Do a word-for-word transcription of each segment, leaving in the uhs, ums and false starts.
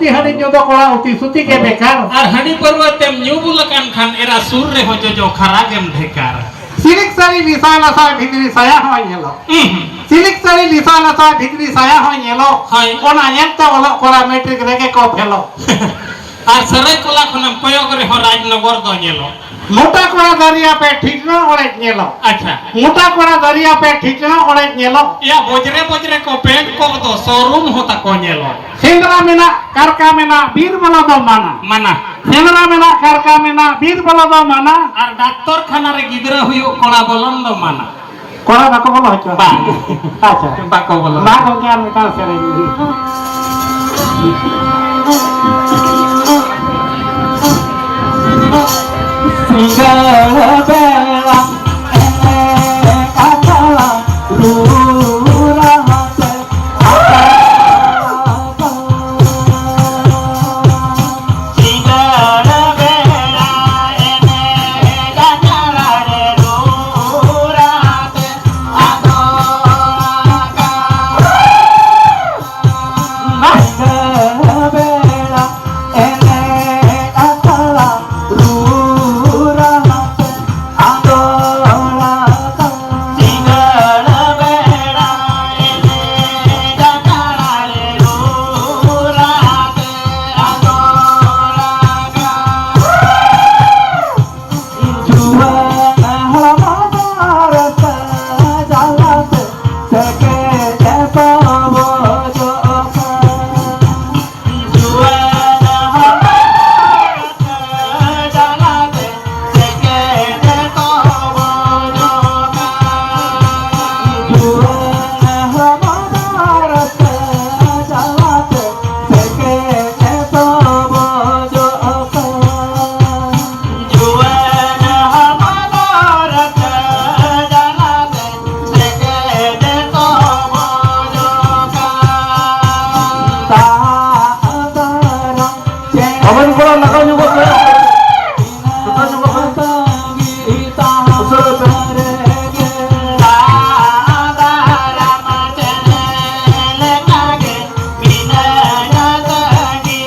ᱦᱟᱺᱰᱤ ᱧᱩ ᱫᱚ ᱠᱚᱲᱟ ᱩᱛᱤ ᱥᱩᱛᱤ ᱜᱮ ᱵᱮᱠᱟᱨ᱾ ᱟᱨ ᱦᱟᱺᱰᱤ ᱯᱟᱹᱨᱣᱟᱹ ᱛᱮᱢ ᱧᱩ ᱵᱩᱞ ᱟᱠᱟᱱ ᱠᱷᱟᱱ ᱮᱨᱟ ᱥᱩᱨ ᱨᱮᱦᱚᱸ ᱡᱚᱡᱚ ᱠᱷᱟᱨᱟ ᱜᱮᱢ ᱰᱷᱮᱠᱟᱨ᱾ ᱥᱤᱞᱤᱠ ᱥᱟᱹᱲᱤ ᱞᱤᱥᱟ ᱞᱟᱥᱟ ᱵᱷᱤᱛᱨᱤ ᱥᱟᱭᱟ ᱦᱚᱸ ᱧᱮᱞᱚᱜ᱾ ᱩᱸᱦᱩᱸ᱾ ᱥᱤᱞᱤᱠ ᱥᱟᱹᱲᱤ ᱞᱤᱥᱟ ᱞᱟᱥᱟ ᱵᱷᱤᱛᱨᱤ ᱥᱟᱭᱟ ᱦᱚᱸ ᱧᱮᱞᱚᱜ᱾ ᱦᱳᱭ᱾ ᱚᱱᱟ ᱧᱮᱞᱛᱮ ᱚᱞᱚᱜ ᱠᱚᱲᱟ ᱢᱮᱴᱨᱤᱠ ᱨᱮᱜᱮ ᱠᱚ ᱯᱷᱮᱞᱚᱜ᱾ ᱟᱨ ᱥᱟᱹᱨᱟᱹᱭᱠᱚᱞᱟ ᱠᱷᱚᱱᱮᱢ ᱠᱚᱭᱚᱜ ᱨᱮᱦᱚᱸ ᱨᱟᱡᱽᱱᱚᱜᱚᱨ ᱫᱚ ᱧᱮᱞᱚᱜ᱾ ᱢᱚᱴᱟ ᱠᱚᱲᱟ ᱫᱟᱨᱭᱟ ᱯᱮ ᱴᱷᱤᱠᱱᱟ ᱚᱲᱮᱡ ᱧᱮᱞᱚᱜ᱾ ᱟᱪᱪᱷᱟ᱾ ᱢᱚᱴᱟ ᱠᱚᱲᱟ ᱫᱟᱨᱭᱟ ᱯᱮ ᱴᱷᱤᱠᱱᱟ ᱚᱲᱮᱡ ᱧᱮᱞᱚᱜ᱾ ᱮᱭᱟ, ᱵᱚᱡᱽᱨᱮ ᱵᱚᱡᱽᱨᱮ ᱠᱚ ᱯᱮᱱᱴ ᱠᱚᱜ ᱫᱚ ᱥᱳᱨᱩᱢ ᱦᱚᱸ ᱛᱟᱠᱚ ᱧᱮᱞᱚᱜ᱾ ᱥᱮᱸᱫᱽᱨᱟ ᱢᱮᱱᱟᱜ, ᱠᱟᱨᱠᱟ ᱢᱮᱱᱟᱜ, ᱵᱤᱨ ᱵᱚᱞᱚ ᱫᱚ ᱢᱟᱱᱟ᱾ ᱢᱟᱱᱟ᱾ ᱥᱮᱸᱫᱽᱨᱟ ᱢᱮᱱᱟᱜ, ᱠᱟᱨᱠᱟ ᱢᱮᱱᱟᱜ, ᱵᱤᱨ ᱵᱚᱞᱚ ᱫᱚ ᱢᱟᱱᱟ᱾ ᱟᱨ ᱰᱟᱠᱛᱚᱨ ᱠᱷᱟᱱᱟ ᱨᱮ ᱜᱤᱫᱽᱨᱟᱹ ᱦᱩᱭᱩᱜ ᱠᱚᱲᱟ ᱵᱚᱞᱚᱱ ᱫᱚ ᱢᱟᱱᱟ᱾ ᱠᱚᱲᱟ ᱵᱟᱠᱚ ᱵᱚᱞᱚ ᱦᱚᱪᱚᱣᱟᱜ᱾ ᱵᱟᱝ᱾ ᱟᱪᱪᱷᱟ᱾ ᱵᱟᱠᱚ ᱵᱚᱞᱚ᱾ ᱢᱟ ᱜᱚᱢᱠᱮ, ᱟᱨ ᱢᱤᱫᱴᱟᱝ ᱥᱮᱨᱮᱧ᱾ ᱥᱤᱸᱜᱟᱹᱲ ᱵᱮᱲᱟ ᱮᱱᱮᱡ ᱟᱠᱷᱲᱟ ᱨᱩ ᱨᱟᱦᱟ ᱛᱮ ᱥᱤᱸᱜᱟᱹᱲ ᱵᱮᱲᱟ ᱮᱱᱮᱡ ᱟᱠᱷᱲᱟ ᱨᱮ ᱨᱩ ᱨᱟᱦᱟ ᱛᱮ ᱟᱫᱚ ᱟᱠᱟᱱ᱾ ᱥᱤᱸᱜᱟᱹᱲ ᱵᱮᱲᱟ ᱮᱱᱮᱡ ᱟᱠᱷᱲᱟ ᱨᱩ ᱨᱟᱦᱟ ᱛᱮ ᱟᱫᱚ ᱟᱠᱟᱱ᱾ ᱥᱤᱸᱜᱟᱹᱲ ᱵᱮᱲᱟ ᱮᱱᱮᱡ ᱟᱠᱷᱲᱟ ᱨᱮ ᱨᱩ ᱨᱟᱦᱟ ᱛᱮ ᱟᱫᱚ ᱟᱠᱟᱱ᱾ ᱡᱩᱣᱟᱹᱱ ᱦᱚᱲᱢᱚ ᱫᱚ ᱨᱟᱹᱥᱠᱟᱹ ᱡᱟᱞᱟᱛᱮ ᱥᱮᱸᱜᱮᱞ ᱮ ᱛᱚᱵᱚᱡᱚᱜ ᱠᱟᱱ᱾ ᱡᱩᱣᱟᱹᱱ ᱦᱚᱲᱢᱚ ᱫᱚ ᱨᱟᱹᱥᱠᱟᱹ ᱡᱟᱞᱟᱛᱮ ᱥᱮᱸᱜᱮᱞ ᱮ ᱛᱚᱵᱚᱡᱚᱜ ᱠᱟᱱ᱾ ᱡᱩᱣᱟᱹᱱ ᱦᱚᱲᱢᱚ ᱫᱚ ᱨᱟᱹᱥᱠᱟᱹ ᱡᱟᱞᱟᱛᱮ ᱥᱮᱸᱜᱮᱞ ᱮ ᱛᱚᱵᱚᱡᱚᱜ ᱠᱟᱱ᱾ ᱡᱩᱣᱟᱹᱱ ᱦᱚᱲᱢᱚ ᱫᱚ ᱨᱟᱹᱥᱠᱟᱹ ᱡᱟᱞᱟᱛᱮ ᱥᱮᱸᱜᱮᱞ ᱮ ᱛᱚᱵᱚᱡᱚᱜ ᱠᱟᱱ᱾ ᱫᱟᱜ ᱫᱟᱨᱟᱢ ᱪᱮᱬᱮ ᱵᱟᱵᱚᱱ ᱠᱚᱲᱟ ᱞᱟᱜᱟᱣ ᱧᱚᱜᱚᱜ ᱯᱮ᱾ ᱞᱟᱜᱟᱣ ᱧᱚᱜᱚᱜ ᱯᱮ᱾ ᱩᱥᱟᱹᱨᱟ ᱯᱮ᱾ ᱫᱟᱜ ᱫᱟᱨᱟᱢ ᱪᱮᱬᱮ ᱞᱮᱠᱟᱜᱮ ᱢᱤᱱᱟᱹᱧᱟ ᱛᱟᱺᱜᱤ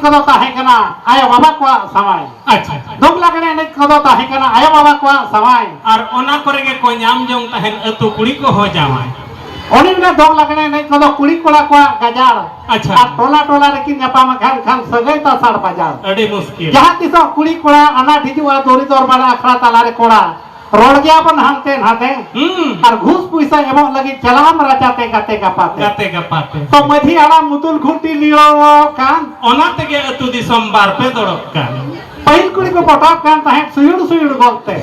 ᱠᱚᱫᱚ ᱛᱟᱦᱮᱸ ᱠᱟᱱᱟ ᱟᱭᱳ ᱵᱟᱵᱟ ᱠᱚᱣᱟᱜ ᱥᱟᱶᱟᱭ᱾ ᱟᱪᱪᱷᱟ᱾ ᱫᱚᱝ ᱞᱟᱜᱽᱬᱮ ᱮᱱᱮᱡ ᱠᱚᱫᱚ ᱛᱟᱦᱮᱸ ᱠᱟᱱᱟ ᱟᱭᱳ ᱵᱟᱵᱟ ᱠᱚᱣᱟᱜ ᱥᱟᱶᱟᱭ᱾ ᱟᱨ ᱚᱱᱟ ᱠᱚᱨᱮ ᱜᱮ ᱠᱚ ᱧᱟᱢ ᱡᱚᱝ ᱛᱟᱦᱮᱸᱱ ᱟᱹᱛᱩ ᱠᱩᱲᱤ ᱠᱚᱦᱚᱸ ᱡᱟᱶᱟᱭ᱾ ᱚᱱᱮ ᱚᱱᱟ ᱫᱚᱝ ᱞᱟᱜᱽᱬᱮ ᱮᱱᱮᱡ ᱠᱚᱫᱚ ᱠᱩᱲᱤ ᱠᱚᱲᱟ ᱠᱚᱣᱟᱜ ᱜᱟᱡᱟᱲ᱾ ᱟᱪᱪᱷᱟ᱾ ᱟᱨ ᱴᱚᱞᱟ ᱴᱚᱞᱟ ᱨᱮᱠᱤᱱ ᱧᱟᱯᱟᱢ ᱟᱠᱟᱱ ᱠᱷᱟᱱ ᱥᱟᱹᱜᱟᱹᱭ ᱛᱟᱥᱟᱲ ᱵᱟᱡᱟᱲ᱾ ᱟᱹᱰᱤ ᱢᱩᱥᱠᱤᱞ᱾ ᱡᱟᱦᱟᱸ ᱛᱤᱥᱚᱜ ᱠᱩᱲᱤ ᱠᱚᱲᱟ ᱟᱱᱟᱴ ᱦᱤᱡᱩᱜᱼᱟ, ᱫᱩᱨᱤ ᱫᱚᱨᱵᱟᱨ ᱟᱠᱷᱲᱟ ᱛᱟᱞᱟᱨᱮ ᱠᱚᱲᱟ, ᱨᱚᱲ ᱜᱮᱭᱟ ᱵᱚᱱ ᱦᱟᱱᱛᱮ ᱱᱟᱛᱮ᱾ ᱦᱩᱸ᱾ ᱟᱨ ᱜᱷᱩᱥ ᱯᱚᱭᱥᱟ ᱮᱢᱚᱜ ᱞᱟᱹᱜᱤᱫ ᱪᱟᱞᱟᱜ ᱟᱢ ᱨᱟᱪᱟᱛᱮ ᱜᱟᱛᱮ ᱜᱟᱯᱟᱛᱮ᱾ ᱜᱟᱛᱮ ᱜᱟᱯᱟᱛᱮ᱾ ᱛᱚ ᱢᱟᱹᱡᱷᱤ ᱦᱟᱲᱟᱢ ᱢᱩᱛᱩᱞ ᱠᱷᱩᱱᱴᱤ ᱞᱤᱭᱚ ᱠᱟᱱ᱾ ᱚᱱᱟ ᱛᱮᱜᱮ ᱟᱹᱛᱩ ᱫᱤᱥᱚᱢ ᱵᱟᱨ ᱯᱮ ᱫᱚᱲᱚᱜ ᱠᱟᱱ᱾ ᱯᱟᱹᱦᱤᱞ ᱠᱩᱲᱤ ᱠᱚ ᱯᱚᱴᱟᱣ ᱠᱟᱱ ᱛᱟᱦᱮᱸᱫ ᱥᱩᱭᱩᱲ ᱥᱩᱭᱩᱲ ᱜᱚᱞᱛᱮ᱾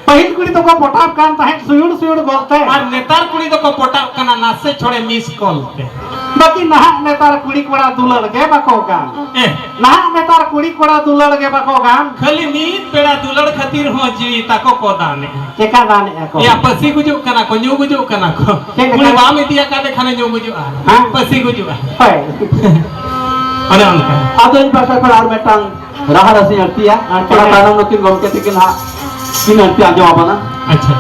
ᱯᱟᱹᱦᱤᱞ ᱠᱩᱲᱤ ᱫᱚᱠᱚ ᱯᱚᱴᱟᱣ ᱠᱟᱱ ᱛᱟᱦᱮᱸᱫ ᱥᱩᱭᱩᱲ ᱥᱩᱭᱩᱲ ᱜᱚᱞᱛᱮ᱾ ᱟᱨ ᱱᱮᱛᱟᱨ ᱠᱩᱲᱤ ᱫᱚᱠᱚ ᱯᱚᱴᱟᱣ ᱠᱟᱱᱟ ᱱᱟᱥᱮ ᱪᱷᱚᱲᱮ ᱢᱤᱥ ᱠᱚᱞ ᱛᱮ᱾ ᱵᱟᱹᱠᱤ ᱱᱟᱦᱟᱜ ᱱᱮᱛᱟᱨ ᱠᱩᱲᱤ ᱠᱚᱲᱟ ᱫᱩᱞᱟᱹᱲ ᱜᱮ ᱵᱟᱠᱚ ᱜᱟᱱ᱾ ᱮ᱾ ᱱᱟᱦᱟᱜ ᱱᱮᱛᱟᱨ ᱠᱩᱲᱤ ᱠᱚᱲᱟ ᱫᱩᱞᱟᱹᱲ ᱜᱮ ᱵᱟᱠᱚ ᱜᱟᱱ᱾ ᱠᱷᱟᱹᱞᱤ ᱢᱤᱫ ᱵᱮᱲᱟ ᱫᱩᱞᱟᱹᱲ ᱠᱷᱟᱹᱛᱤᱨ ᱦᱚᱸ ᱡᱤᱣᱤ ᱛᱟᱠᱚ ᱠᱚ ᱫᱟᱱᱮᱜᱼᱟ᱾ ᱪᱮᱠᱟ ᱫᱟᱱᱮᱜᱼᱟ ᱠᱚ? ᱮᱭᱟ, ᱯᱟᱹᱥᱤ ᱜᱩᱡᱩᱜ ᱠᱟᱱᱟ ᱠᱚ, ᱧᱩ ᱜᱩᱡᱩᱜ ᱠᱟᱱᱟ ᱠᱚ᱾ ᱪᱮᱫ ᱞᱮᱠᱟ? ᱠᱩᱲᱤ ᱵᱟᱢ ᱤᱫᱤᱭᱟᱠᱟᱫᱮ ᱠᱷᱟᱱᱮ ᱧᱩ ᱜᱩᱡᱩᱜᱼᱟ᱾ ᱦᱮᱸ? ᱯᱟᱹᱥᱤ ᱜᱩᱡᱩᱜᱼᱟ᱾ ᱦᱳᱭ᱾ ᱚᱱᱮ ᱚᱱᱠᱟ᱾ ᱟᱫᱚ ᱤᱧ ᱯᱟᱦᱴᱟ ᱠᱷᱚᱱ ᱟᱨ ᱢᱤᱫᱴᱟᱝ ᱨᱟᱦᱟ ᱨᱟᱥᱤᱧ ᱟᱹᱲᱛᱤᱭᱟ᱾ ᱟᱨ ᱛᱷᱚᱲᱟ ᱛᱟᱭᱱᱚᱢ ᱱᱩᱠᱤᱱ ᱜᱚᱢᱠᱮ ᱛᱤᱠᱤᱱ ᱦᱟᱸᱜ ᱠᱤᱱ ᱟᱹᱲᱛᱤ ᱟᱸᱡᱚᱢ ᱟᱵᱚᱱᱟ᱾ ᱟᱪᱪᱷᱟ᱾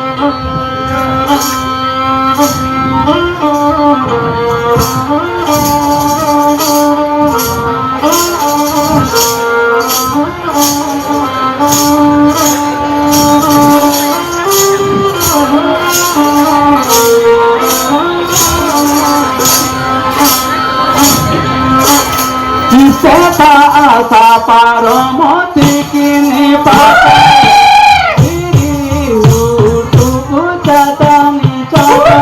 ᱥᱮᱛᱟᱜ ᱟᱥᱟ ᱯᱟᱨᱚᱢ ᱛᱤᱠᱤᱱ ᱯᱟᱛᱟ, ᱫᱷᱤᱨᱤ ᱦᱩᱴᱩ ᱪᱟᱹᱴᱟᱹᱱᱤ ᱪᱚᱴᱟ᱾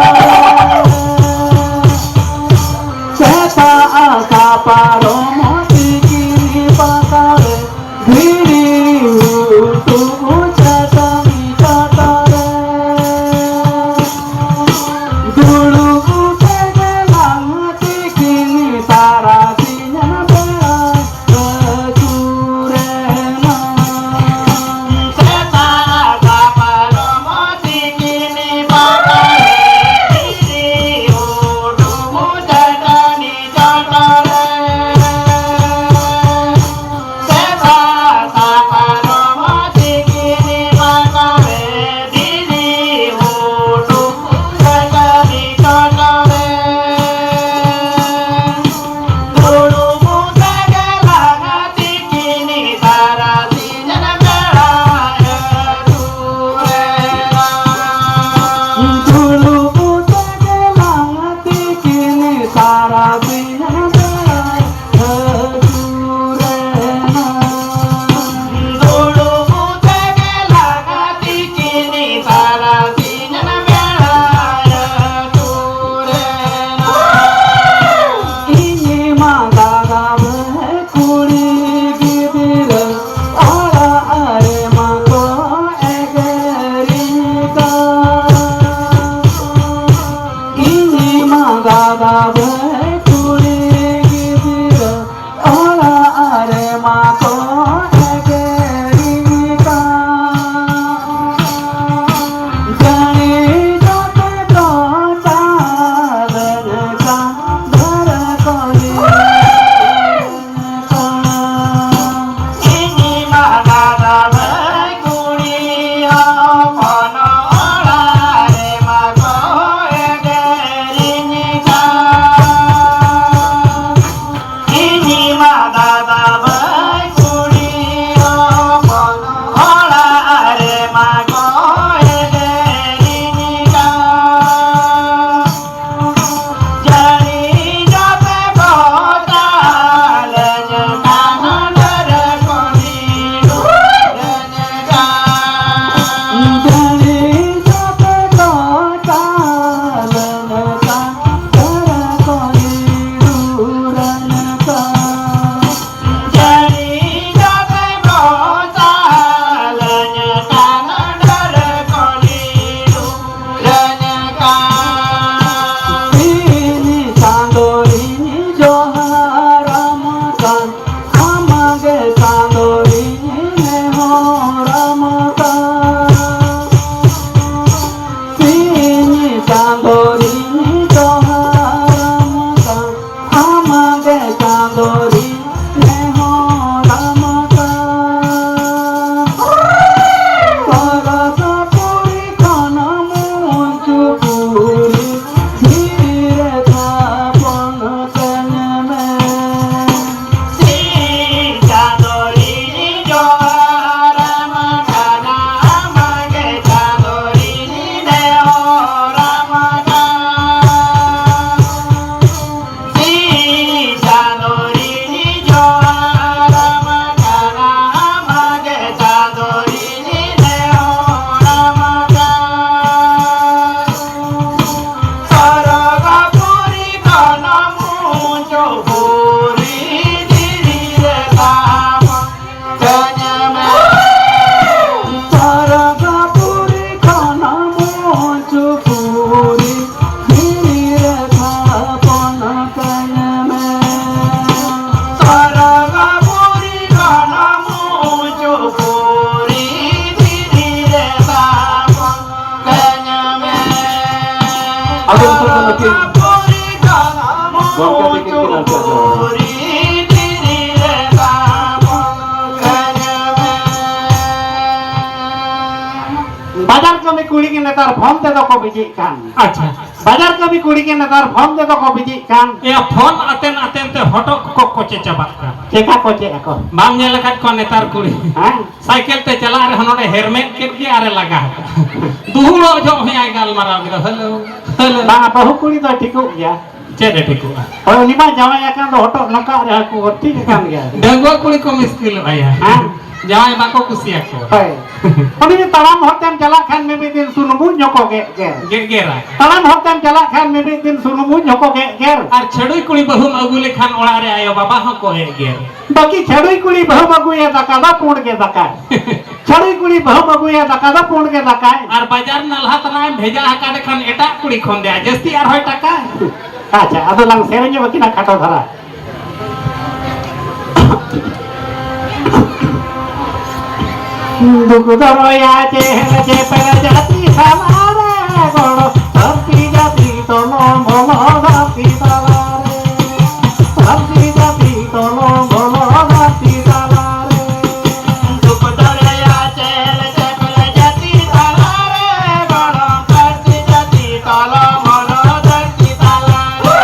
ᱥᱮᱛᱟᱜ ᱟᱥᱟ ᱯᱟᱨᱚᱢ ᱛᱤᱠᱤᱱ ᱯᱟᱛᱟ ᱨᱮ, ᱫᱷᱤᱨᱤ ᱦᱩᱴᱩ ᱪᱟᱹᱴᱟᱹᱱᱤ ᱪᱚᱴᱟ ᱨᱮ᱾ ᱫᱩᱲᱩᱵ ᱛᱮᱜᱮ ᱞᱟᱝ ᱛᱤᱠᱤᱱ ᱛᱟᱨᱟᱥᱤᱧ ᱵᱮᱲᱟ ᱟᱹᱪᱩᱨᱮᱱᱟ᱾ ᱥᱮᱛᱟᱜ ᱯᱟᱨᱚᱢ ᱛᱤᱠᱤᱱ ᱵᱟᱲᱟ ᱨᱮ, ᱫᱷᱤᱨᱤ ᱦᱩᱴᱩ ᱪᱟᱹᱴᱟᱹᱱᱤ ᱪᱚᱴᱟ ᱨᱮ᱾ ᱛᱟᱨᱟᱥᱤᱧ ᱵᱮᱲᱟ ᱦᱟᱹᱥᱩᱨᱮᱱᱟ᱾ ᱫᱩᱲᱩᱵ ᱛᱮᱜᱮ ᱞᱟᱸᱜᱟ ᱛᱤᱠᱤᱱ ᱛᱟᱨᱟᱥᱤᱧ ᱵᱮᱲᱟᱭ ᱦᱟᱹᱥᱩᱨᱮᱱᱟ᱾ ᱤᱧ ᱢᱟ ᱫᱟᱫᱟ ᱵᱷᱟᱹᱭ ᱠᱩᱲᱤ ᱜᱤᱫᱽᱨᱟᱹ ᱚᱲᱟᱜ ᱨᱮᱢᱟ ᱠᱚ ᱮᱜᱮᱨᱤᱧ ᱠᱟᱱ᱾ ᱤᱧ ᱢᱟ ᱫᱟᱫᱟ ᱵᱷᱟᱹᱭ ᱠᱩᱲᱤ ᱜᱤᱫᱽᱨᱟᱹ ᱚᱲᱟᱜ ᱨᱮᱢᱟ ᱠᱚ ᱮᱜᱮᱨᱤᱧ ᱠᱟᱱ᱾ ᱡᱟᱹᱱᱤ ᱡᱚᱛᱚ ᱠᱚ ᱪᱟᱞᱟᱜ ᱠᱟᱱ ᱫᱷᱟᱨᱟ ᱠᱚ ᱞᱟᱹᱭ᱾ ᱤᱧ ᱢᱟ ᱫᱟᱫᱟ ᱵᱷᱟᱹᱭ ᱠᱩᱲᱤ ᱦᱚᱯᱚᱱ ᱚᱲᱟᱜ ᱨᱮᱢᱟ ᱠᱚ ᱮᱜᱮᱨᱤᱧ ᱠᱟᱱ᱾ ᱢᱩᱪᱩ ᱯᱩᱨᱤ ᱫᱷᱤᱨᱤ ᱨᱮ ᱥᱟᱵᱚᱱ ᱠᱟᱹᱧ ᱢᱮ᱾ ᱥᱟᱨᱟᱜᱟᱯᱩᱨᱤ ᱠᱷᱚᱱ ᱢᱩᱪᱩ ᱯᱩᱨᱤ ᱫᱷᱤᱨᱤ ᱨᱮ ᱥᱟᱵᱚᱱ ᱠᱟᱹᱧ ᱢᱮ᱾ ᱥᱟᱨᱟᱜᱟᱯᱩᱨᱤ ᱠᱷᱚᱱ ᱢᱩᱪᱩ ᱯᱩᱨᱤ ᱫᱷᱤᱨᱤ ᱨᱮ ᱥᱟᱵᱚᱱ ᱟᱫᱚ ᱱᱤᱛᱚᱜ ᱫᱚ ᱱᱩᱠᱤᱱ ᱜᱚᱢᱠᱮ ᱛᱟᱹᱠᱤᱱ ᱠᱤᱱ ᱟᱹᱜᱩ ᱟᱠᱟᱫᱟ᱾ ᱵᱟᱡᱟᱨ ᱠᱟᱹᱢᱤ ᱠᱩᱲᱤ ᱜᱮ ᱱᱮᱛᱟᱨ ᱯᱷᱳᱱ ᱛᱮᱫᱚ ᱠᱚ ᱵᱤᱡᱤᱜ ᱠᱟᱱ᱾ ᱟᱪᱪᱷᱟ᱾ ᱵᱟᱡᱟᱨ ᱠᱟᱹᱢᱤ ᱠᱩᱲᱤ ᱜᱮ ᱱᱮᱛᱟᱨ ᱯᱷᱳᱱ ᱛᱮᱫᱚ ᱠᱚ ᱵᱤᱡᱤᱜ ᱠᱟᱱ᱾ ᱮᱭᱟ, ᱯᱷᱳᱱ ᱟᱛᱮᱱ ᱟᱛᱮᱱ ᱛᱮ ᱦᱚᱴᱚᱜ ᱠᱚᱠᱚ ᱠᱚᱪᱮ ᱪᱟᱵᱟᱜ ᱠᱟᱱ᱾ ᱪᱮᱠᱟ ᱠᱚᱪᱮ ᱟᱠᱚ? ᱵᱟᱢ ᱧᱮᱞ ᱟᱠᱟᱫ ᱠᱚᱣᱟ ᱱᱮᱛᱟᱨ ᱠᱩᱲᱤ? ᱦᱮᱸ᱾ ᱥᱟᱭᱠᱮᱞ ᱛᱮ ᱪᱟᱞᱟᱜ ᱨᱮᱦᱚᱸ ᱱᱚᱰᱮ ᱦᱮᱨᱢᱮᱫ ᱠᱮᱫ ᱜᱮ ᱟᱨᱮ ᱞᱟᱜᱟ ᱟᱠᱟᱫ᱾ ᱫᱩᱦᱩᱲᱚᱜ ᱡᱚᱦᱚᱜ ᱦᱚᱸᱭ ᱜᱟᱞᱢᱟᱨᱟᱣ ᱠᱮᱫᱟ, ᱦᱮᱞᱳ, ᱦᱮᱞᱳ᱾ ᱵᱟᱝ, ᱵᱟᱹᱦᱩ ᱠᱩᱲᱤ ᱫᱚ ᱴᱷᱤᱠᱚᱜ ᱜᱮᱭᱟ᱾ ᱪᱮᱫ ᱮ ᱴᱷᱤᱠᱚᱜᱼᱟ? ᱦᱳᱭ, ᱩᱱᱤ ᱢᱟ ᱡᱟᱶᱟᱭ ᱟᱠᱟᱱ ᱫᱚ ᱦᱚᱴᱚᱜ ᱱᱚᱝᱠᱟ ᱨᱮ ᱦᱟᱹᱠᱩ ᱴᱷᱤᱠ ᱟᱠᱟᱱ ᱜᱮᱭᱟ᱾ ᱰᱟᱺᱜᱩᱣᱟᱹ ᱠᱩᱲᱤ ᱠᱚ ᱢᱩᱥᱠᱤᱞᱚᱜᱼᱟ ᱭᱟ᱾ ᱦᱮᱸ? ᱡᱟᱶᱟᱭ ᱵᱟᱠᱚ ᱠᱩᱥᱤᱭᱟᱠᱚᱣᱟ᱾ ᱦᱳᱭ᱾ ᱩᱱᱤ ᱫᱚ ᱛᱟᱲᱟᱢ ᱦᱚᱨ ᱛᱮᱢ ᱪᱟᱞᱟᱜ ᱠᱷᱟᱱ ᱢᱤᱢᱤᱫ ᱫᱤᱱ ᱥᱩᱱᱩᱢ ᱢᱩᱡ ᱦᱚᱸᱠᱚ ᱜᱮᱫ ᱜᱮᱨ᱾ ᱜᱮᱫ ᱜᱮᱨᱟ᱾ ᱛᱟᱲᱟᱢ ᱦᱚᱨ ᱛᱮᱢ ᱪᱟᱞᱟᱜ ᱠᱷᱟᱱ ᱢᱤᱢᱤᱫ ᱫᱤᱱ ᱥᱩᱱᱩᱢ ᱢᱩᱡ ᱦᱚᱸᱠᱚ ᱜᱮᱫ ᱜᱮᱨ᱾ ᱟᱨ ᱪᱷᱟᱹᱰᱩᱭ ᱠᱩᱲᱤ ᱵᱟᱹᱦᱩᱢ ᱟᱹᱜᱩ ᱞᱮᱠᱷᱟᱱ ᱚᱲᱟᱜ ᱨᱮ ᱟᱭᱳ ᱵᱟᱵᱟ ᱦᱚᱸᱠᱚ ᱦᱮᱡ ᱜᱮᱨ᱾ ᱵᱟᱹᱠᱤ ᱪᱷᱟᱹᱰᱩᱭ ᱠᱩᱲᱤ ᱵᱟᱹᱦᱩᱢ ᱟᱹᱜᱩᱭᱟ, ᱫᱟᱠᱟ ᱫᱚ ᱯᱩᱸᱰ ᱜᱮ ᱫᱟᱠᱟᱭ᱾ ᱪᱷᱟᱹᱲᱩᱭ ᱠᱩᱲᱤ ᱵᱟᱹᱦᱩᱢ ᱟᱹᱜᱩᱭᱟ, ᱫᱟᱠᱟ ᱫᱚ ᱯᱩᱸᱰ ᱜᱮ ᱫᱟᱠᱟᱭ᱾ ᱟᱨ ᱵᱟᱡᱟᱨ ᱱᱟᱞᱦᱟ ᱛᱟᱱᱟᱜ ᱮᱢ ᱵᱷᱮᱡᱟ ᱟᱠᱟᱫᱮ ᱠᱷᱟᱱ ᱮᱴᱟᱜ ᱠᱩᱲᱤ ᱠᱷᱚᱱ ᱫᱚ ᱡᱟᱹᱥᱛᱤ ᱟᱨᱦᱚᱸᱭ ᱴᱟᱠᱟᱭ᱾ ᱟᱪᱪᱷᱟ, ᱟᱫᱚ ᱞᱟᱝ ᱥᱮᱨᱮᱧ ᱧᱚᱜ ᱟᱹᱠᱤᱱᱟ ᱠᱷᱟᱴᱚ ᱫᱷᱟᱨᱟ᱾ ᱫᱩᱠ ᱫᱚᱨᱚᱭᱟ ᱪᱮᱦᱮᱞ ᱪᱮᱯᱮᱞ ᱡᱟᱹᱛᱤ ᱥᱟᱞᱟᱨᱮ ᱜᱚᱲᱚ, ᱫᱷᱟᱹᱨᱛᱤ ᱡᱟᱹᱛᱤ ᱛᱚᱞᱚ ᱵᱚᱞᱚ ᱫᱷᱟᱹᱨᱛᱤ ᱛᱟᱞᱟᱨᱮ᱾ ᱫᱷᱟᱹᱨᱛᱤ ᱡᱟᱹᱛᱤ ᱛᱚᱞᱚ ᱵᱚᱞᱚ ᱫᱷᱟᱹᱨᱛᱤ ᱛᱟᱞᱟᱨᱮ᱾ ᱫᱩᱠ ᱫᱚᱨᱭᱟ ᱪᱮᱦᱮᱞ ᱪᱮᱯᱮᱞ ᱡᱟᱹᱛᱤ ᱛᱟᱞᱟᱨᱮ ᱜᱚᱲᱚ, ᱫᱷᱟᱹᱨᱛᱤ ᱡᱟᱹᱛᱤ ᱛᱚᱞᱚ ᱵᱚᱞᱚ ᱫᱷᱟᱹᱨᱛᱤ ᱛᱟᱞᱟᱨᱮ᱾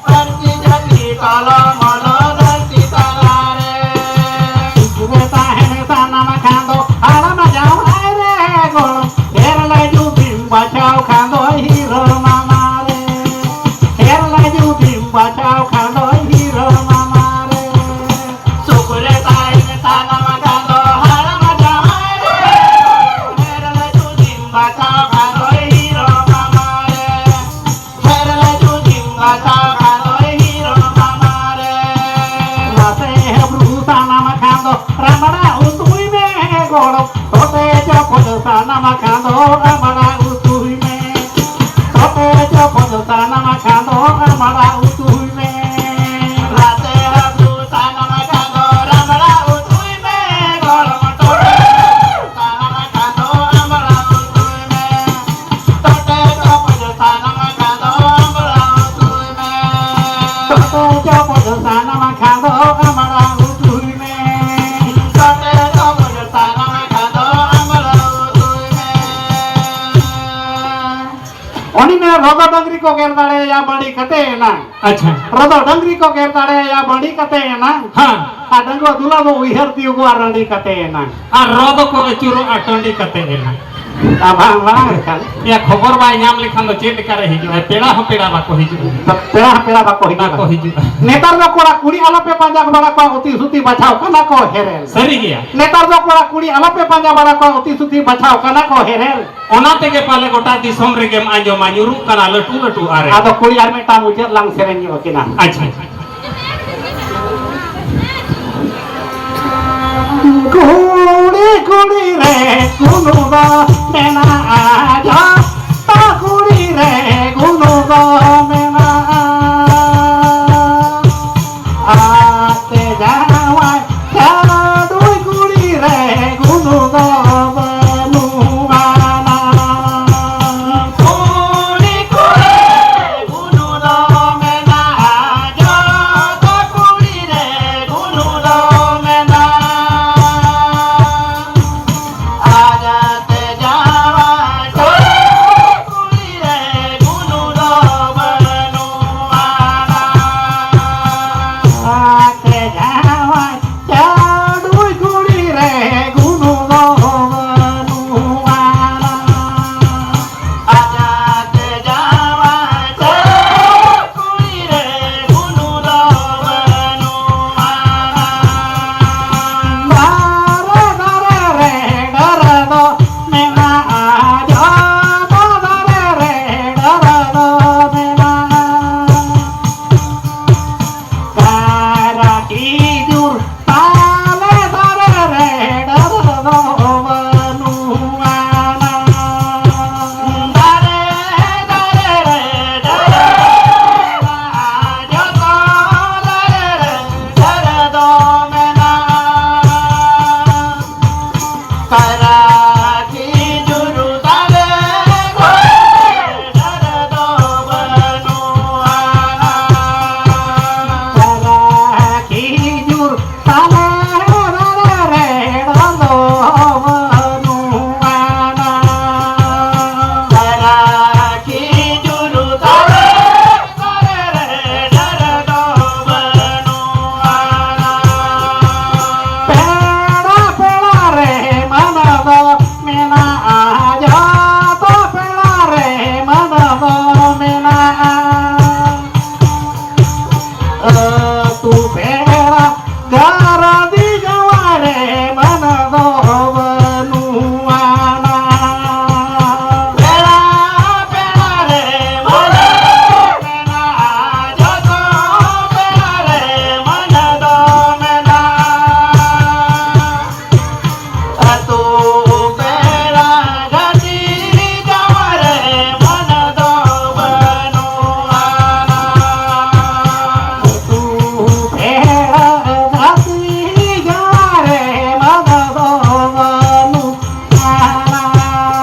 ᱫᱷᱟᱹᱨᱛᱤ ᱡᱟᱹᱛᱤ ᱛᱚᱞᱚ ᱵᱚᱞᱚ ᱫᱷᱟᱹᱨᱛᱤ ᱛᱟᱞᱟᱨᱮ᱾ ᱥᱩᱠ ᱨᱮ ᱛᱟᱦᱮᱱ ᱥᱟᱱᱟᱢ ᱠᱷᱟᱱ ᱫᱚ ᱦᱟᱲᱟᱢ ᱡᱟᱶᱟᱭ ᱨᱮ ᱜᱚᱲᱚ, ᱰᱷᱮᱨ ᱞᱮ ᱡᱩᱫᱤᱢ ᱵᱟᱪᱷᱟᱣ ᱠᱷᱟᱱ ᱫᱚ ᱦᱤᱨᱳ ᱢᱟᱢᱟ ᱨᱮ᱾ ᱰᱷᱮᱨ ᱞᱮ ᱡᱩᱫᱤᱢ ᱵᱟᱪᱷᱟᱣ ᱠᱷᱟᱱ ᱫᱚ ᱦᱤᱨᱳ ᱢᱟᱢᱟ ᱨᱮ᱾ ᱥᱩᱠ ᱨᱮ ᱛᱟᱦᱮᱱ ᱥᱟᱱᱟᱢ ᱠᱷᱟᱱ ᱫᱚ ᱦᱟᱲᱟᱢ ᱡᱟᱶᱟᱭ ᱨᱮ᱾ ᱰᱷᱮᱨ ᱞᱮ ᱡᱩᱫᱤᱢ ᱵᱟᱪᱷᱟᱣ ᱠᱷᱟᱱ ᱫᱚ ᱦᱤᱨᱳ ᱢᱟᱢᱟ ᱨᱮ᱾ ᱰᱷᱮᱨ ᱞᱮ ᱡᱩᱫᱤᱢ ᱵᱟᱪᱷᱟᱣ ᱠᱷᱟᱱ ᱫᱚ ᱪᱚᱯᱚᱡ ᱥᱟᱱᱟᱢ ᱠᱷᱟᱱ ᱫᱚ ᱟᱢᱲᱟ ᱩᱛᱩᱭ ᱢᱮ᱾ ᱥᱚᱴᱮ ᱪᱚᱯᱚᱡ ᱥᱟᱱᱟᱢ ᱠᱷᱟᱱ ᱫᱚ ᱟᱢᱲᱟ ᱩᱛᱩᱭ ᱢᱮ᱾ ᱞᱟᱛᱮ ᱦᱟᱹᱥᱩ ᱥᱟᱱᱟᱢ ᱠᱷᱟᱱ ᱫᱚ ᱟᱢᱲᱟ ᱩᱛᱩᱭ ᱢᱮ᱾ ᱜᱚᱲᱚᱢ ᱴᱚᱴᱮ ᱥᱟᱱᱟᱢ ᱠᱷᱟᱱ ᱫᱚ ᱟᱢᱲᱟ ᱩᱛᱩᱭ ᱢᱮ᱾ ᱥᱚᱴᱮ ᱪᱚᱯᱚᱡ ᱥᱟᱱᱟᱢ ᱠᱷᱟᱱ ᱫᱚ ᱟᱢᱲᱟ ᱩᱛᱩᱭ ᱢᱮ᱾ ᱥᱚᱴᱮ ᱪᱚᱯᱚᱡ ᱥᱟᱱᱟᱢ ᱠᱷᱟᱱ ᱫᱚ ᱟᱢᱲᱟ ᱩᱛᱩᱭ ᱢᱮ᱾ ᱥᱚᱴᱮ ᱪᱚᱯᱚᱡ ᱥᱟᱱᱟᱢ ᱠᱷᱟᱱ ᱫᱚ ᱟᱢᱲᱟ ᱩᱛᱩᱭ ᱢᱮ᱾ ᱩᱱᱤ ᱢᱮᱱᱟ, ᱨᱚᱫᱚ ᱰᱟᱹᱝᱨᱤ ᱠᱚ ᱜᱮᱨ ᱫᱟᱲᱮᱭᱟᱭᱟ ᱵᱟᱹᱲᱤ ᱠᱟᱛᱮ ᱮᱱᱟᱝ᱾ ᱟᱪᱪᱷᱟ᱾ ᱨᱚᱫᱚ ᱰᱟᱹᱝᱨᱤ ᱠᱚ ᱜᱮᱨ ᱫᱟᱲᱮᱭᱟᱭᱟ ᱵᱟᱹᱲᱤ ᱠᱟᱛᱮ ᱮᱱᱟᱝ᱾ ᱦᱮᱸ᱾ ᱟᱨ ᱰᱟᱹᱝᱜᱩᱣᱟᱹ ᱫᱩᱞᱟᱹ ᱫᱚ ᱩᱭᱦᱟᱹᱨ ᱛᱤᱭᱳᱜᱚᱜᱼᱟ ᱨᱟᱺᱰᱤ ᱠᱟᱛᱮ ᱮᱱᱟᱝ᱾ ᱟᱨ ᱨᱚᱫᱚ ᱠᱚ ᱟᱹᱪᱩᱨᱚᱜᱼᱟ ᱴᱟᱺᱰᱤ ᱠᱟᱛᱮ ᱮᱱᱟᱝ᱾ ᱟᱨ ᱵᱟᱝ, ᱵᱟᱝ ᱞᱮᱠᱷᱟᱱ᱾ ᱭᱟ, ᱠᱷᱚᱵᱚᱨ ᱵᱟᱭ ᱧᱟᱢ ᱞᱮᱠᱷᱟᱱ ᱫᱚ ᱪᱮᱫ ᱞᱮᱠᱟᱨᱮ ᱦᱤᱡᱩᱜᱼᱟ? ᱯᱮᱲᱟ ᱦᱚᱸ ᱯᱮᱲᱟ ᱵᱟᱠᱚ ᱦᱤᱡᱩᱜᱼᱟ᱾ ᱯᱮᱲᱟ ᱦᱚᱸ ᱯᱮᱲᱟ ᱵᱟᱠᱚ ᱦᱤᱡᱩᱜᱼᱟ᱾ ᱵᱟᱠᱚ ᱦᱤᱡᱩᱜᱼᱟ᱾ ᱱᱮᱛᱟᱨ ᱫᱚ ᱠᱚᱲᱟ ᱠᱩᱲᱤ ᱟᱞᱚᱯᱮ ᱯᱟᱸᱡᱟ ᱵᱟᱲᱟ ᱠᱚᱣᱟ, ᱩᱛᱤ ᱥᱩᱛᱤ ᱵᱟᱪᱷᱟᱣ ᱠᱟᱱᱟ ᱠᱚ ᱦᱮᱨᱮᱞ᱾ ᱥᱟᱹᱨᱤ ᱜᱮᱭᱟ᱾ ᱱᱮᱛᱟᱨ ᱫᱚ ᱠᱚᱲᱟ ᱠᱩᱲᱤ ᱟᱞᱚᱯᱮ ᱯᱟᱸᱡᱟ ᱵᱟᱲᱟ ᱠᱚᱣᱟ, ᱩᱛᱤ ᱥᱩᱛᱤ ᱵᱟᱪᱷᱟᱣ ᱠᱟᱱᱟ ᱠᱚ ᱦᱮᱨᱮᱞ᱾ ᱚᱱᱟ ᱛᱮᱜᱮ ᱯᱟᱞᱮ ᱜᱚᱴᱟ ᱫᱤᱥᱚᱢ ᱨᱮᱜᱮᱢ ᱟᱸᱡᱚᱢᱟ, ᱧᱩᱨᱩᱜ ᱠᱟᱱᱟ ᱞᱟᱹᱴᱩ ᱞᱟᱹᱴᱩ ᱟᱨᱮᱞ᱾ ᱟᱫᱚ ᱠᱩᱲᱤ ᱟᱨ ᱢᱤᱫᱴᱟᱝ ᱢᱩᱪᱟᱹᱫ ᱞᱟᱝ ᱥᱮᱨᱮᱧ ᱧᱚᱜ ᱟᱹᱠᱤᱱᱟ᱾ ᱟᱪᱪᱷᱟ᱾ ᱠᱩᱲᱤ ᱠᱩᱲᱤ ᱨᱮ ᱜᱩᱱᱩ ᱫᱚ ᱢᱮᱱᱟᱜᱼᱟ, ᱡᱚᱛᱚ ᱠᱩᱲᱤ ᱨᱮ ᱜᱩᱱᱩ ᱫᱚ ᱢᱮᱱᱟᱜᱼᱟ᱾ ᱟᱛᱮ ᱡᱟᱶᱟᱭ ᱪᱟᱰᱩᱭ ᱠᱩᱲᱤ ᱨᱮ ᱜᱩᱱᱩ ᱫᱚ ᱵᱟᱹᱱᱩᱜ ᱟᱱᱟ᱾ ᱠᱩᱲᱤ ᱠᱩᱲᱤ ᱜᱩᱱᱩ ᱫᱚ ᱢᱮᱱᱟᱜᱼᱟ, ᱡᱚᱛᱚ ᱠᱩᱲᱤ ᱨᱮ ᱜᱩᱱᱩ ᱫᱚ ᱢᱮᱱᱟᱜᱼᱟ᱾ ᱟᱡᱟᱛᱮ ᱡᱟᱶᱟᱭ ᱠᱩᱲᱤ ᱨᱮ ᱜᱩᱱᱩ ᱟᱹᱛᱩ ᱯᱮᱲᱟ ᱜᱟᱨᱟᱫᱤ ᱡᱟᱶᱟᱭ ᱨᱮ ᱢᱟᱱᱟ ᱫᱚ ᱵᱟᱹᱱᱩᱜ ᱟᱱᱟ᱾ ᱯᱮᱲᱟ, ᱯᱮᱲᱟ ᱨᱮ ᱢᱟᱱᱟ ᱫᱚ ᱢᱮᱱᱟᱜᱼᱟ, ᱡᱚᱛᱚ ᱯᱮᱲᱟ ᱨᱮ ᱢᱟᱱᱟ ᱫᱚ ᱢᱮᱱᱟᱜᱼᱟ᱾ ᱟᱹᱛᱩ ᱯᱮᱲᱟ ᱜᱟᱛᱮ ᱡᱟᱶᱟᱭ ᱨᱮ ᱢᱟᱱᱟ ᱫᱚ ᱵᱟᱹᱱᱩᱜᱼᱟ᱾ ᱟᱹᱛᱩ ᱯᱮᱲᱟ ᱜᱟᱛᱮ ᱡᱟᱶᱟᱭ ᱨᱮ ᱢᱟᱱᱟ ᱫᱚ ᱵᱟᱹᱱᱩᱜᱼᱟ᱾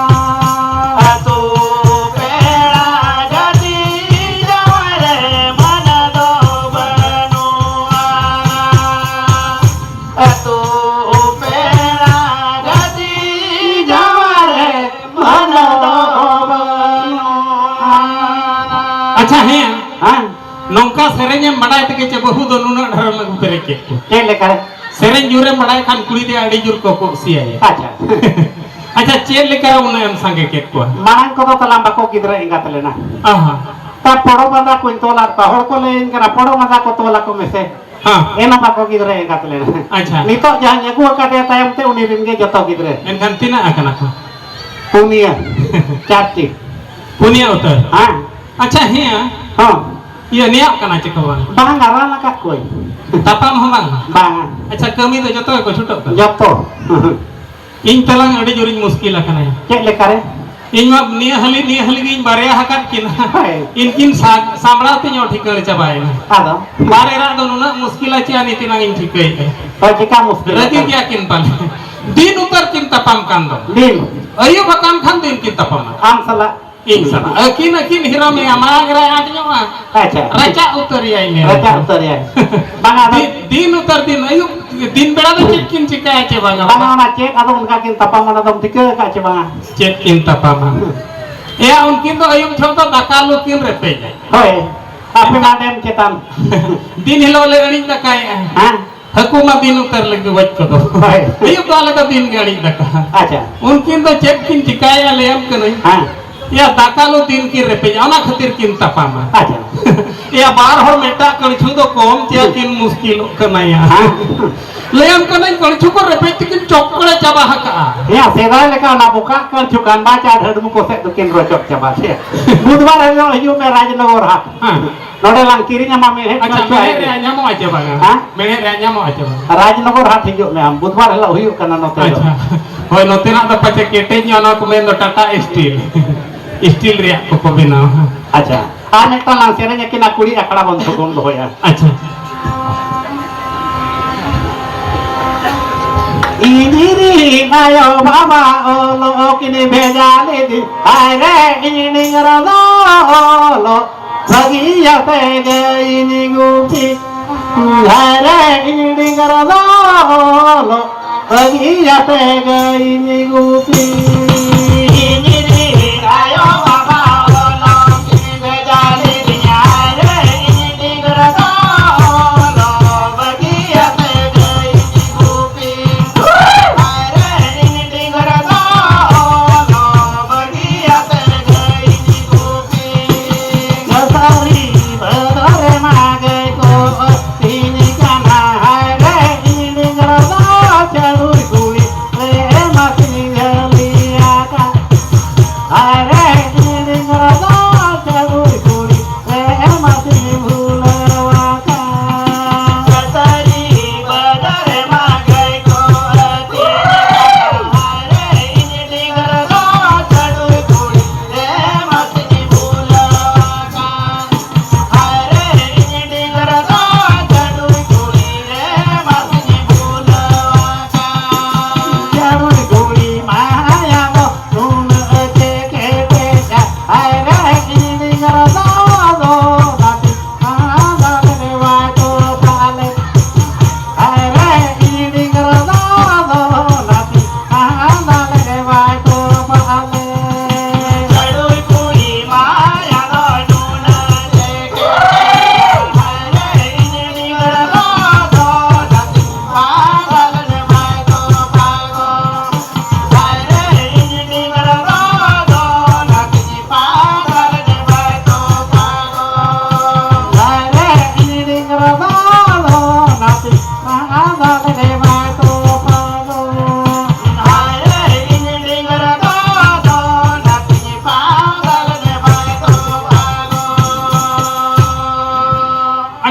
ᱟᱹᱛᱩ ᱯᱮᱲᱟ ᱜᱟᱛᱮ ᱡᱟᱶᱟᱭ ᱨᱮ ᱢᱟᱱᱟ ᱫᱚ ᱵᱟᱹᱱᱩᱜᱼᱟ᱾ ᱟᱹᱛᱩ ᱯᱮᱲᱟ ᱜᱟᱛᱮ ᱡᱟᱶᱟᱭ ᱨᱮ ᱢᱟᱱᱟ ᱫᱚ ᱵᱟᱹᱱᱩᱜᱼᱟ᱾ ᱟᱪᱪᱷᱟ, ᱦᱮᱸ, ᱦᱮᱸ? ᱱᱚᱝᱠᱟ ᱥᱮᱨᱮᱧ ᱮᱢ ᱵᱟᱰᱟᱭ ᱛᱮᱜᱮ ᱪᱮ ᱵᱟᱹᱦᱩ ᱫᱚ ᱱᱩᱱᱟᱹᱜ ᱰᱷᱮᱨ ᱮᱢ ᱟᱹᱜᱩ ᱯᱮᱨᱮᱡ ᱠᱮᱫ ᱠᱚᱣᱟ? ᱪᱮᱫ ᱞᱮᱠᱟ ᱨᱮ? ᱥᱮᱨᱮᱧ ᱡᱳᱨᱮᱢ ᱵᱟᱰᱟᱭ ᱠᱷᱟᱱ ᱠᱩᱲᱤ ᱫᱚ ᱟᱹᱰᱤ ᱡᱳᱨ ᱠᱚ ᱠᱩᱥᱤᱭᱟᱭᱟ᱾ ᱟᱪᱪᱷᱟ᱾ ᱟᱪᱪᱷᱟ, ᱪᱮᱫ ᱞᱮᱠᱟ ᱩᱱᱟᱹᱜ ᱮᱢ ᱥᱟᱸᱜᱮ ᱠᱮᱫ ᱠᱚᱣᱟ? ᱢᱟᱲᱟᱝ ᱠᱚᱫᱚ ᱛᱟᱞᱟᱝ ᱵᱟᱠᱚ ᱜᱤᱫᱽᱨᱟᱹ ᱮᱸᱜᱟᱛ ᱞᱮᱱᱟ᱾ ᱟᱦᱟ᱾ ᱛᱟ ᱯᱚᱲᱚ ᱵᱟᱸᱫᱟ ᱠᱚᱧ ᱛᱚᱞ ᱟᱫ ᱠᱚᱣᱟ᱾ ᱦᱚᱲ ᱠᱚ ᱞᱟᱹᱭᱟᱹᱧ ᱠᱟᱱᱟ, "ᱯᱚᱲᱚ ᱵᱟᱸᱫᱟ ᱠᱚ ᱛᱚᱞ ᱟᱠᱚ ᱢᱮᱥᱮ᱾" ᱦᱮᱸ᱾ ᱮᱱ ᱦᱚᱸ ᱵᱟᱠᱚ ᱜᱤᱫᱽᱨᱟᱹ ᱮᱸᱜᱟᱛ ᱞᱮᱱᱟ᱾ ᱟᱪᱪᱷᱟ᱾ ᱱᱤᱛᱚᱜ ᱡᱟᱦᱟᱸᱧ ᱟᱹᱜᱩ ᱟᱠᱟᱫᱮᱭᱟ ᱛᱟᱭᱚᱢ ᱛᱮ, ᱩᱱᱤ ᱨᱮᱱ ᱜᱮ ᱡᱚᱛᱚ ᱜᱤᱫᱽᱨᱟᱹ᱾ ᱮᱱᱠᱷᱟᱱ ᱛᱤᱱᱟᱹᱜ ᱟᱠᱟᱱᱟ ᱠᱚ? ᱯᱩᱱᱭᱟᱹ᱾ ᱪᱟᱨᱴᱤ᱾ ᱯᱩᱱᱭᱟᱹ ᱩᱛᱟᱹᱨ? ᱦᱮᱸ᱾ ᱟᱪᱪᱷᱟ, ᱦᱮᱸ᱾ ᱦᱚᱸ᱾ ᱤᱭᱟᱹ, ᱱᱮᱭᱟᱜ ᱠᱟᱱᱟ ᱪᱮ ᱠᱚ ᱵᱟᱝ? ᱵᱟᱝ, ᱨᱟᱱ ᱟᱠᱟᱫ ᱠᱚᱣᱟᱹᱧ᱾ ᱛᱟᱯᱟᱢ ᱦᱚᱸ ᱵᱟᱝ? ᱵᱟᱝ᱾ ᱟᱪᱪᱷᱟ, ᱠᱟᱹᱢᱤ ᱫᱚ ᱡᱚᱛᱚ ᱜᱮᱠᱚ ᱪᱷᱩᱴᱟᱹᱜ ᱠᱟᱱᱟ? ᱡᱚᱛᱚ᱾ ᱤᱧ ᱛᱟᱞᱟᱝ ᱟᱹᱰᱤ ᱡᱳᱨᱤᱧ ᱢᱩᱥᱠᱤᱞ ᱟᱠᱟᱱᱟ᱾ ᱪᱮᱫ ᱞᱮᱠᱟ ᱨᱮ? ᱤᱧ ᱢᱟ ᱱᱤᱭᱟᱹ ᱦᱟᱹᱞᱤ, ᱱᱤᱭᱟᱹ ᱦᱟᱹᱞᱤ ᱜᱤᱧ ᱵᱟᱨᱭᱟ ᱟᱠᱟᱫ ᱠᱤᱱᱟ᱾ ᱦᱳᱭ᱾ ᱤᱱᱠᱤᱱ ᱥᱟ-, ᱥᱟᱢᱵᱲᱟᱣ ᱛᱤᱧ ᱚᱴᱷᱤᱠᱟᱹᱲ ᱪᱟᱵᱟᱭᱮᱱᱟ᱾ ᱟᱫᱚ? ᱵᱟᱨ ᱮᱨᱟᱜ ᱫᱚ ᱱᱩᱱᱟᱹᱜ ᱢᱩᱥᱠᱤᱞᱟ ᱪᱮ ᱱᱤᱛ ᱮᱱᱟᱝ ᱤᱧ ᱴᱷᱤᱠᱟᱹᱭᱮᱫᱼᱟ᱾ ᱦᱳᱭ, ᱪᱮᱠᱟ ᱢᱩᱥᱠᱤᱞ ᱨᱟᱹᱜᱤ ᱟᱠᱟᱱᱟ? ᱜᱮᱭᱟ ᱠᱤᱱ ᱯᱟᱞᱮ᱾ ᱫᱤᱱ ᱩᱛᱟᱹᱨ ᱠᱤᱱ ᱛᱟᱯᱟᱢ ᱠᱟᱱ ᱫᱚ᱾ ᱫᱤᱱ? ᱟᱹᱭᱩᱵ ᱟᱠᱟᱱ ᱠᱷᱟᱱ ᱫᱤᱱ ᱠᱤᱱ ᱛᱟᱯᱟᱢᱟ᱾ ᱟᱢ ᱥᱟᱞᱟᱜ? ᱤᱧ ᱥᱟᱞᱟᱜ᱾ ᱟᱹᱠᱤᱱ, ᱟᱹᱠᱤᱱ ᱦᱤᱨᱚᱢᱮᱭᱟ, ᱢᱟᱲᱟᱝ ᱨᱮ ᱟᱸᱴ ᱧᱚᱜᱼᱟ᱾ ᱟᱪᱪᱷᱟ᱾ ᱨᱟᱪᱟᱜ ᱩᱛᱟᱹᱨᱮᱭᱟᱭ ᱢᱮ᱾ ᱨᱟᱪᱟᱜ ᱩᱛᱟᱹᱨᱮᱭᱟᱭ᱾ ᱵᱟᱝᱟ, ᱟᱫᱚ ᱫᱤᱱ, ᱫᱤᱱ ᱩᱛᱟᱹᱨ ᱫᱤᱱ, ᱟᱹᱭᱩᱵ, ᱫᱤᱱ ᱵᱮᱲᱟ ᱫᱚ ᱪᱮᱫ ᱠᱤᱱ ᱪᱤᱠᱟᱹᱭᱟ ᱪᱮ ᱵᱟᱝᱟ? ᱵᱟᱝᱟ, ᱚᱱᱟ ᱪᱮᱫ, ᱟᱫᱚ ᱚᱱᱠᱟ ᱠᱤᱱ ᱛᱟᱯᱟᱢ, ᱚᱱᱟ ᱫᱚᱢ ᱴᱷᱤᱠᱟᱹ ᱟᱠᱟᱫ ᱪᱮ ᱵᱟᱝᱟ? ᱪᱮᱫ ᱠᱤᱱ ᱛᱟᱯᱟᱢᱟ? ᱮᱭᱟ, ᱩᱱᱠᱤᱱ ᱫᱚ ᱟᱹᱭᱩᱵ ᱡᱚᱦᱚᱜ ᱫᱚ ᱫᱟᱠᱟ ᱞᱩ ᱠᱤᱱ ᱨᱮᱯᱮᱡᱟ᱾ ᱦᱳᱭ, ᱟᱯᱮ ᱢᱟ ᱰᱮᱢ ᱪᱮᱛᱟᱱ᱾ ᱫᱤᱱ ᱦᱤᱞᱳᱜ ᱞᱮ ᱟᱹᱬᱤᱡ ᱫᱟᱠᱟᱭᱮᱜᱼᱟ᱾ ᱦᱮᱸ᱾ ᱦᱟᱹᱠᱩ ᱢᱟ ᱫᱤᱱ ᱩᱛᱟᱹᱨ ᱞᱟᱹᱜᱤᱫ ᱜᱚᱡ ᱠᱚᱫᱚ᱾ ᱦᱳᱭ᱾ ᱟᱹᱭᱩᱵ ᱫᱚ ᱟᱞᱮ ᱫᱚ ᱫᱤᱱ ᱜᱮ ᱟᱹᱬᱤᱡ ᱫᱟᱠᱟ᱾ ᱟᱪᱪᱷᱟ᱾ ᱩᱱᱠᱤᱱ ᱫᱚ ᱪᱮᱫ ᱠᱤᱱ ᱪᱤᱠᱟᱭᱮᱜᱼᱟ ᱞᱟᱹᱭᱟᱢ ᱠᱟᱹᱱᱟᱹᱧ᱾ ᱦᱮᱸ᱾ ᱭᱟ ᱫᱟᱠᱟ ᱞᱩ ᱫᱤᱱ ᱠᱤᱱ ᱨᱮᱯᱮᱡᱟ, ᱚᱱᱟ ᱠᱷᱟᱹᱛᱤᱨ ᱠᱤᱱ ᱛᱟᱯᱟᱢᱟ᱾ ᱟᱪᱪᱷᱟ᱾ ᱭᱟ ᱵᱟᱨ ᱦᱚᱲ ᱢᱤᱫᱴᱟᱝ ᱠᱟᱹᱲᱪᱷᱩ ᱫᱚ ᱠᱚᱢ ᱪᱮᱭᱟ ᱠᱤᱱ ᱢᱩᱥᱠᱤᱞᱚᱜ ᱠᱟᱱᱟ ᱭᱟ᱾ ᱦᱮᱸ᱾ ᱞᱟᱹᱭᱟᱢ ᱠᱟᱹᱱᱟᱹᱧ ᱠᱟᱹᱲᱪᱷᱩ ᱠᱚ ᱨᱮᱯᱮᱡ ᱛᱮᱠᱤᱱ ᱪᱚᱠᱠᱚᱲᱮ ᱪᱟᱵᱟ ᱟᱠᱟᱜᱼᱟ᱾ ᱦᱮᱸ, ᱥᱮᱫᱟᱭ ᱞᱮᱠᱟ ᱚᱱᱟ ᱵᱚᱠᱟ ᱠᱟᱹᱲᱪᱷᱩ ᱠᱟᱱ ᱵᱟ ᱪᱟ ᱰᱷᱟᱹᱰᱢᱩ ᱠᱚ ᱥᱮᱫ ᱫᱚᱠᱤᱱ ᱨᱚᱪᱚᱫ ᱪᱟᱵᱟ ᱥᱮ᱾ ᱵᱩᱫᱷᱵᱟᱨ ᱦᱤᱞᱳᱜ ᱦᱤᱡᱩᱜ ᱢᱮ ᱨᱟᱡᱽᱱᱚᱜᱚᱨ ᱦᱟᱴ᱾ ᱦᱮᱸ᱾ ᱱᱚᱰᱮ ᱞᱟᱝ ᱠᱤᱨᱤᱧ ᱟᱢᱟ ᱢᱮᱬᱦᱮᱫ ᱟᱪᱪᱷᱟ, ᱠᱟᱹᱲᱪᱷᱩ ᱢᱮᱬᱦᱮᱫ ᱟᱨ ᱨᱮᱭᱟᱜ ᱧᱟᱢᱚᱜᱼᱟ ᱪᱮ ᱵᱟᱝᱟ? ᱦᱮᱸ? ᱢᱮᱬᱦᱮᱫ ᱨᱮᱭᱟᱜ ᱧᱟᱢᱚᱜᱼᱟ ᱪᱮ ᱵᱟᱝᱟ? ᱨᱟᱡᱽᱱᱚᱜᱚᱨ ᱦᱟᱴ ᱦᱤᱡᱩᱜ ᱢᱮ ᱟᱢ, ᱵᱩᱫᱷᱵᱟᱨ ᱦᱤᱞᱳᱜ ᱦᱩᱭᱩᱜ ᱠᱟᱱᱟ ᱱᱚᱛᱮ ᱫᱚ᱾ ᱟᱪᱪᱷᱟ᱾ ᱦᱳᱭ, ᱱᱚᱛᱮᱱᱟᱜ ᱫᱚ ᱯᱟᱪᱮ ᱠᱮᱴᱮᱡ ᱧᱚᱜ, ᱚᱱᱟ ᱠᱚ ᱢᱮᱱ ᱫᱚ ᱴᱟᱴᱟ ᱥᱴᱤᱞ᱾ ᱥᱴᱤᱞ ᱨᱮᱭᱟᱜ ᱠᱚᱠᱚ ᱵᱮᱱᱟᱣᱟ᱾ ᱟᱪᱪᱷᱟ, ᱟᱨ ᱢᱤᱫᱴᱟᱝ ᱞᱟᱝ ᱥᱮᱨᱮᱧ ᱟᱹᱠᱤᱱᱟ, ᱠᱩᱲᱤ ᱟᱠᱷᱲᱟ ᱵᱚᱱ ᱛᱷᱩᱠᱩᱢ ᱫᱚᱦᱚᱭᱟ᱾ ᱟᱪᱪᱷᱟ᱾ ᱤᱧ ᱨᱤᱱ ᱟᱭᱳ ᱵᱟᱵᱟ ᱚᱞᱚᱜ ᱠᱤᱱ ᱵᱷᱮᱡᱟ ᱞᱤᱫᱤᱧ, ᱦᱟᱭ ᱨᱮ ᱤᱧ ᱨᱚᱫᱚ ᱚᱞᱚᱜ ᱵᱷᱟᱹᱜᱤᱭᱟᱛᱮ ᱜᱮ ᱤᱧ ᱜᱩᱯᱤ, ᱦᱟᱭ ᱨᱮ ᱤᱧ ᱨᱚᱫᱚ ᱚᱞᱚᱜ ᱵᱷᱟᱹᱜᱤᱭᱟᱛᱮ ᱜᱮ ᱤᱧ ᱜᱩᱯᱤ᱾ ᱤᱧ ᱨᱤᱱ ᱟᱭᱳ ᱵᱟᱵᱟ ᱚᱞᱚᱜ ᱠᱤᱱ ᱵᱷᱮᱡᱟ ᱞᱤᱫᱤᱧᱟ, ᱦᱟᱭ ᱨᱮ ᱤᱧ ᱨᱚᱫᱚ ᱚᱞᱚᱜ ᱵᱷᱟᱹᱜᱤᱭᱟᱛᱮ ᱜᱮ ᱤᱧ ᱜᱩᱯᱤ᱾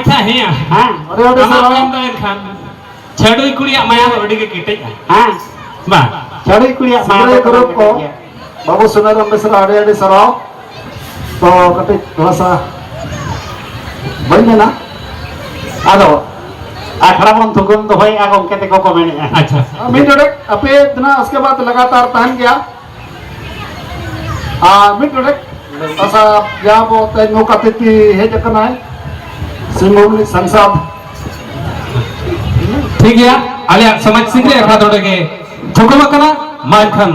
ᱟᱪᱪᱷᱟ, ᱦᱮᱸᱭᱟ᱾ ᱦᱮᱸ᱾ ᱟᱹᱰᱤ ᱟᱹᱰᱤ ᱟᱢᱟᱜ ᱥᱟᱨᱦᱟᱣ᱾ ᱢᱮᱱ ᱫᱚ ᱮᱱᱠᱷᱟᱱ ᱪᱷᱟᱹᱰᱩᱭ ᱠᱩᱲᱤᱭᱟᱜ ᱢᱟᱭᱟ ᱫᱚ ᱟᱹᱰᱤ ᱜᱮ ᱠᱮᱴᱮᱡᱼᱟ᱾ ᱦᱮᱸ᱾ ᱵᱟᱝ᱾ ᱪᱷᱟᱹᱰᱩᱭ ᱠᱩᱲᱤᱭᱟᱜ ᱢᱟᱭᱟ ᱥᱤᱝᱨᱟᱹᱭ ᱫᱚ ᱜᱩᱨᱩᱯ ᱠᱚ᱾ ᱠᱮᱴᱮᱡ ᱜᱮᱭᱟ᱾ ᱵᱟᱹᱵᱩ ᱥᱩᱱᱟᱨᱟᱢ ᱵᱮᱥᱨᱟ, ᱟᱹᱰᱤ ᱟᱹᱰᱤ ᱥᱟᱨᱦᱟᱣ᱾ ᱛᱚ ᱠᱟᱹᱴᱤᱡ ᱛᱷᱚᱲᱟ ᱥᱟ ᱵᱟᱹᱧ ᱢᱮᱱᱟ, ᱟᱫᱚ ᱟᱠᱷᱲᱟ ᱵᱚᱱ ᱛᱷᱩᱠᱩᱢ ᱫᱚᱦᱚᱭᱮᱫᱼᱟ, ᱜᱚᱢᱠᱮ ᱛᱟᱠᱚ ᱠᱚ ᱢᱮᱱᱮᱫᱼᱟ᱾ ᱟᱪᱪᱷᱟ᱾ ᱢᱤᱫ ᱰᱚᱸᱰᱮᱠ ᱟᱯᱮ ᱫᱚ ᱱᱟᱜ ᱩᱥᱠᱮ ᱵᱟᱫ ᱞᱟᱜᱟᱛᱟᱨ ᱛᱟᱦᱮᱱ ᱜᱮᱭᱟ᱾ ᱟᱨ ᱢᱤᱫ ᱰᱚᱸᱰᱮᱠ ᱛᱟᱥᱟ ᱡᱟᱦᱟᱸ ᱟᱵᱚ ᱛᱮᱦᱮᱧ ᱱᱚᱝᱠᱟ ᱛᱤᱛᱤ ᱦᱮᱡ ᱟᱠᱟᱱᱟᱭ, ᱥᱤᱝᱵᱷᱩᱢ ᱨᱤᱱᱤᱡ ᱥᱟᱝᱥᱟᱫ᱾ ᱴᱷᱤᱠ ᱜᱮᱭᱟ, ᱟᱞᱮᱭᱟᱜ ᱥᱚᱢᱟᱡᱽ ᱥᱤᱝᱨᱟᱹᱭ ᱟᱠᱷᱲᱟ ᱱᱚᱰᱮ ᱜᱮ ᱛᱷᱩᱠᱩᱢ ᱟᱠᱟᱱᱟ᱾ ᱢᱟ ᱮᱱᱠᱷᱟᱱ